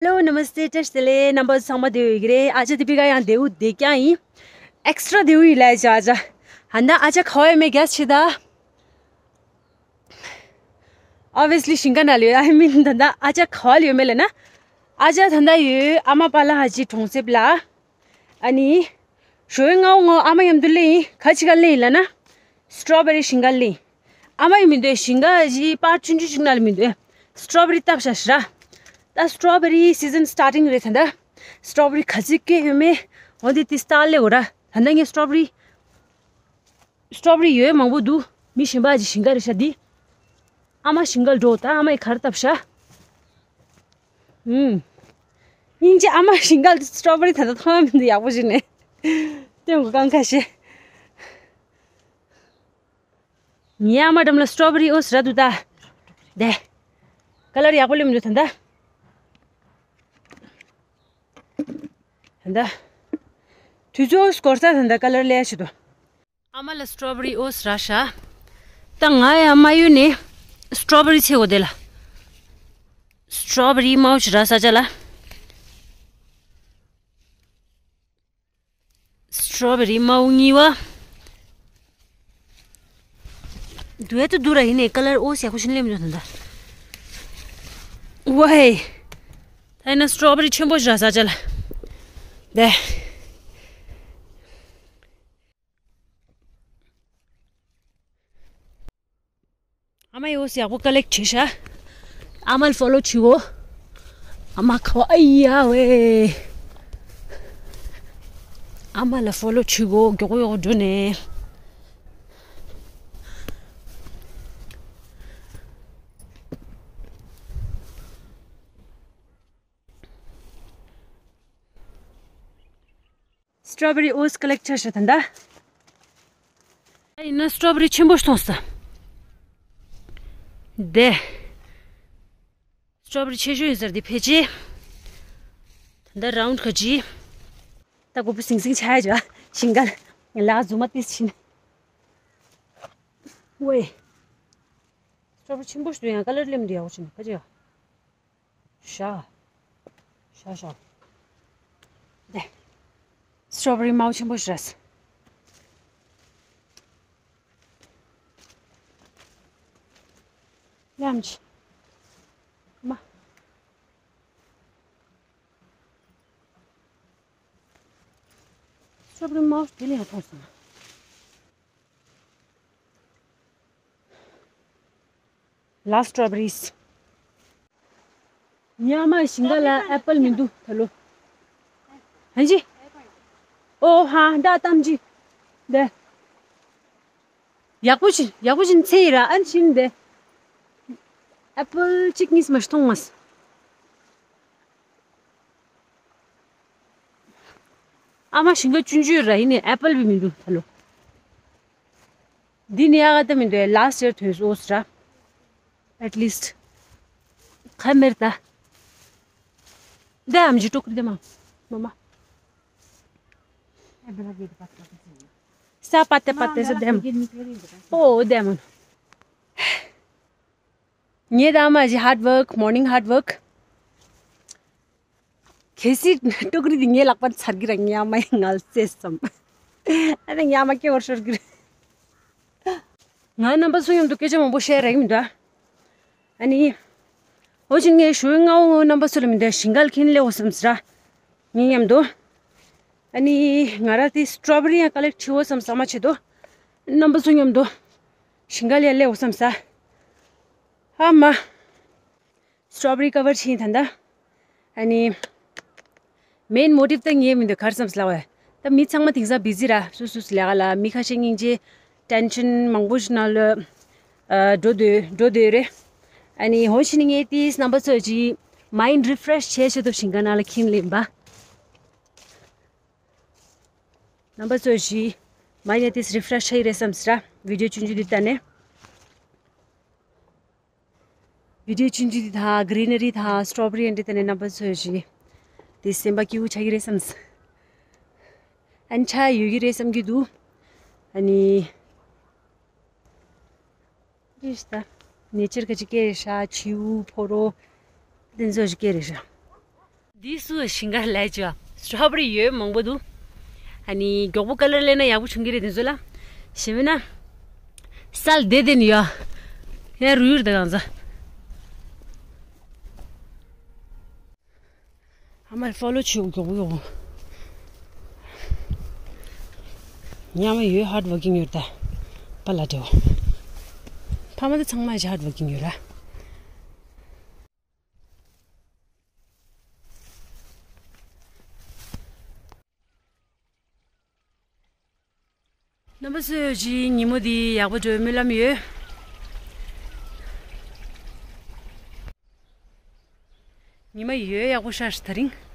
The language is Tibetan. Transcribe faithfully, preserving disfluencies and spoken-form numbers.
Hello, Namaste, བཀྲ་ཤིས་བདེ་ལེགས། རྣམ་པ་ཚང་མ་བདེ་པོ་ཡོད་ཀྱི་རེད། ཨ་ཅག་དེ་བི་ག་ཡང་བདེ་པོ་བསྡད་ཀྱང་ཡིན། ཨེག་སི་ཊ་ར་བདེ་པོ་ཡིན་ལབ་ཡ་ཅིག་ཨ་ཅག་ཧ་ད་ཨ་ཅག་ག་པར་ཡོད་མེད་ག་ཅིག་ད། ཨོབ་བི་ཡ་སི་ལི་ཞིང་ཁ་ནང་ལ་ཡོད། I mean ད་ལྟ་ཨ་ཅག་ག་པར་ཡོད་མེད་ལབ་ན། ཨ་ཅག་ད་ལྟ་ཡོད་ཨ་མ་པཱ་ལགས་ཀྱི་གྲོང་གསེབ་ལ། ཨ་ནི། ཞོགས་སྔ་པོ་ང་ཨ་མ་མཉམ་དུ་སླེབས་ཡིན། ག་ཅི་ག་སླེབས་ཡིན་ལབ་ན། སི་ཊོ་བེ་རི་ཞིང་ཁར་སླེབས་ཡིན། ཨ་མ་ཡི་མི་འདུག་ཞིང་ཁ་ཞིག་པར་ཆུང་ཆུང་ཞིག་ནང་ལ་མི་འདུག་སི་ཊོ་བེ་རི་བཏབ་བཞག་ཤག་ར། ད་སི་ཊོ་བེ་རི་སི་ཛན་སི་ཊར་ཊིང་རེད་ད་ལྟ། སི་ཊོ་བེ་རི་ག་ཚོད་སྐྱེས་ཡོད་མེད། འོ་དེ་དེ་ལྟ་སླེབས་འོ་ར། ད་ལྟ་ངས་སི་ཊོ་བེ་རི། སི་ཊོ་བེ་རི་ཡོད་མང་པོ་འདུག་མི་གཞན་པ་ཅིག་ཞིང་ཁ་རེད་ཤག་འདི། ཨ་མ་ཞིང་ཁར་འགྲོ་ད་ཨ་མ་ཡི་ག་རེ་བཏབ་ཤག་ཨུམ། སྙིང་རྗེ། ཨ་མ་ཞིང་ཁ་ལ་སི་ཊོ་བེ་རི་ད་ལྟ་མཐོང་ཡ་མི་འདུག་ཡག་པོ་བྱས་ནས་སྟོན་དགོས་གང་ཁ་ཤས། ངའི་ཨ་མ་འགྲམ་ལ་སི་ཊོ་བེ་རི་ཨོ་སི་རག་འདུག་ད། དེ། ཀ་ལར་ཡག་པོ་སླེབས་མི་འདུག་ད་ལྟ། ད་ལྟ། དུས་ཚོད་འགོར་ས་ད་ལྟ་ཀ་ལར་སླེབས་ཡ་ཆེད་དུ། ཨ་མ་ལ་སི་ཊོ་བེ་རི་ཨོ་སི་རག་ཤག་ད་ང་ཡང་མ་གཡུག་ནས་སི་ཊོ་བེ་རི་འཚོལ་དགོས་དེ་ལ། སི་ཊོ་བེ་རི་དམར་པོ་ཞིག་རག་ས་ཅག་ལ། སི་ཊོ་བེ་རི་དམར་པོ་གཉིས་པ། འདུག་ཡ་ཏུ་འདུག་ར་ཡིན་ནས་ཀ་ལར་ཨོ་སི་ཡག་པོ་ཞིག་སླེབས་མི་འདུག་ད་ལྟ། ཝའི། ད་ཡིན་ན་སི་ཊོ་བེ་རི་ཆེན་པོ་ཞིག་རག་ས་ཅག་ལ། དེ། ཨ་མ་ཡི་ཨོ་སི་ཡག་པོ་ཀ་ལེག་བྱས་ཤག་ཨ་མ་ལ་ཕོ་ལོ་བྱེད་དགོས། ཨ་མ་ཁ་བ་ཨ་ཡ་ཝེ། ཨ་མ་ལ་ཕོ་ལོ་བྱེད་དགོས། མགྱོགས་པོ་མགྱོགས་པོ་འགྲོ་ནས། སི་ཊོ་བེ་རི་ཨོ་སི་ཀ་ལེག་བྱས་ཤག་ད་ལྟ། ཡིན་ན་སི་ཊོ་བེ་རི་ཆེན་པོ་ཞིག་མཐོང་སོང་། དེ། སི་ཊོ་བེ་རི་ཆེ་ཤོས་ཡིན་ས་རེད་དེ་ཕལ་ཆེར། ད་ལྟ་རའུན་ཌི་ག་ཅི། ད་སྒོར་མོ་ཟིང་ཟིང་ཆགས་ཡ་ཅིག་ཞིང་ཁ་ལ་ལག་རྫུན་མ་ཏིས་ཕྱིན། ཝེ། སི་ཊོ་བེ་རི་ཆེན་པོ་ཞིག་འདུག་ཡང་ཀ་ལར་སླེབས་མི་འདུག་ཡག་པོ་བྱས་ནས་ཁ་ཅིག་ཡ། ཤ། ཤ་ཤ། དེ། སི་ཊོ་བེ་རི་དམར་པོ་ཆེན་པོ་ཞིག་རེད། ཡམ་ཆི། མ། སི་ཊོ་བེ་རི་དམར་པོ་དེ་ལས་ཡང་མཐོང་སོང་། ལ་སི་ཊོ་བེ་རིས། ཉི་མ་ཞིང་ཁ་ལ་ཨེ་པལ་མི་འདུག་ད་ལོ། ཧན་ཅི། ཨོ་ཧ་འདྲ་གཏམ་ཅི། འདི། ཡག་པོ་ཞིག་ཡག་པོ་ཞིག་འཚོལ་ཡི་ར་ཨན་ཕྱིན་འདི། ཨེ་པལ་གཅིག་གཉིས་མ་ཤི་མཐོང་མ་སོང་། ཨ་མ་ཞིང་ཁ་ཆུང་ཆུང་ར་ཡིན་ནའི་ཨེ་པལ་བི་མི་འདུག་ད་ལོ། འདི་ནི་ཡག་ག་ད་མི་འདུག་ལཱ་སི་ཡར་ཐོན་སོང་ཟེར། At least ཁ་མེར་ད། འདི་ཨམ་ཇི་ཏོག་རི་དེ་མ། མ་མ། ས་པ་ཏེ་པ་ཏེ་ས་དེ་མ། ཨོ་དེ་མ། ངའི་ད་མ་ཞིག་ཧར་ཌི་ཝརཀ་མོར་ནིང་ཧར་ཌི་ཝརཀ་གལ་སྲིད་ཏོག་རི་འདི་ངའི་ལག་པར་ཚར་གི་ར་ངའི་ཨ་མ་ཡི་ངལ་རྩེས་སམ། ཨ་ནི་ངའི་ཨ་མ་སྐྱེ་བར་ཤོར་གི་རེད། ང་རྣམ་པ་ཚོ་མཉམ་དུ་སྐད་ཆ་མང་པོ་བཤད་རག་གི་མི་འདུག་ཨ་ནི། འོ་ཅིག་ངས་ཞུ་ང་འོ་རྣམ་པ་ཚོ་ལ་མི་འདུག་ཞིང་ཁ་ལ་ཁྱེར་སླེབས་འོ་བསམ་ཟེར། ངའི་མཉམ་དུ། ཨ་ནི་ང་ར་དེ་སི་ཊོ་བེ་རི་ཡང་ཀ་ལེག་བྱེད་འོ་བསམ་ཟ་མ་བྱེད་དོ། རྣམ་པ་ཚོ་མཉམ་དུ། ཞིང་ཁ་ལ་ཡང་སླེབས་འོ་བསམ་ས། ཨ་མ། སི་ཊོ་བེ་རི་ཀ་བར་ཕྱིན་ད་ལྟ། ཨ་ནི། མེན་མོ་ཊིབ་ད་ངའི་མི་འདུག་གར་བསམ་སླ་བས། ད་མི་ཚང་མ་དེང་སང་བི་ཟི་ར་སོ་སོ་སོ་ལས་ཀ་ལ་མི་ཁ་ཤས་སྙིང་རྗེ་ཊེན་ཤན་མང་པོ་ཞིག་ནང་ལ་འགྲོ་སྡོད་འགྲོ་སྡོད་རེད། ཨ་ནི་འོ་ཕྱིན་ངས་དེས་རྣམ་པ་ཚོ་ཅིག་མའིན་ཌི་རི་ཕི་རེཤ་བྱེད་ཆེད་དུ་ཞིང་ཁ་ནང་ལ་ཁྱིམ་ལེན་པ། རྣམ་པ་ཚོ་ཅིག་མའིན་ཌི་དེས་རི་ཕི་རེཤ་བྱེད་ཀྱི་རེད་བསམ་སྲ་བི་ཌི་ཡོ་ཆུང་ཆུང་འདི་ལྟ་ནས། བི་ཌི་ཡོ་ཆུང་ཆུང་འདི་དང་གྷི་རི་ན་རི་དང་སི་ཊོ་བེ་རི་འདི་ལྟ་ནས་རྣམ་པ་ཚོས་ཞིག་དེ་སེམས་པ་སྐྱིད་པོ་ཆགས་ཀྱི་རེད་བསམ། ཨན་ཆ་ཡོད་ཀྱི་རེད་བསམ་གྱི་འདུག་ཨ་ནི། རེད་ཤག་ད། ནེ་ཅར་ག་ཅིག་སྐྱེ་རེད་ཤག་བྱིའུ་ཕོ་རོ། དེ་ཚོ་ཞིག་སྐྱེ་རེད་ཤག་འདི་སུ་ཞིང་ཁ་ལས་ཅོ་སི་ཊོ་བེ་རི་ཡོད་མང་པོ་འདུག་ཨ་ནི་མགྱོགས་པོ་ཀ་ལར་ལེན་ན་ཡག་པོ་བྱུང་གི་རེད་དེ་ཚོ་ལ། ཞེ་མིན་ན། སལ་དེ་དེ་ནི་ཡོད། ཡ་རུ་ཡུར་དེ་གང་ཟ། ཨ་མ་ཕོ་ལོ་བྱེད་མགྱོགས་པོ་མགྱོགས་པོ། ཉམས་ཡོད་ཧར་ཌི་ཝར་ཀིང་ཡོད་ད། པ་ལ་དེའོ། ཕ་མ་དེ་ཚང་མ་ཧར་ཌི་ཝར་ཀིང་ཡོད་ར། རྣམ་པ་ཚོས་ཅི་ཉིན་མོ་འདི་ཡག་པོ་འགྲོ་སྨོན་ལམ་ཡོད། ཉི་མ་ཡོད་ཡག་པོ་ཤར་ཤག་དེ་རིང་།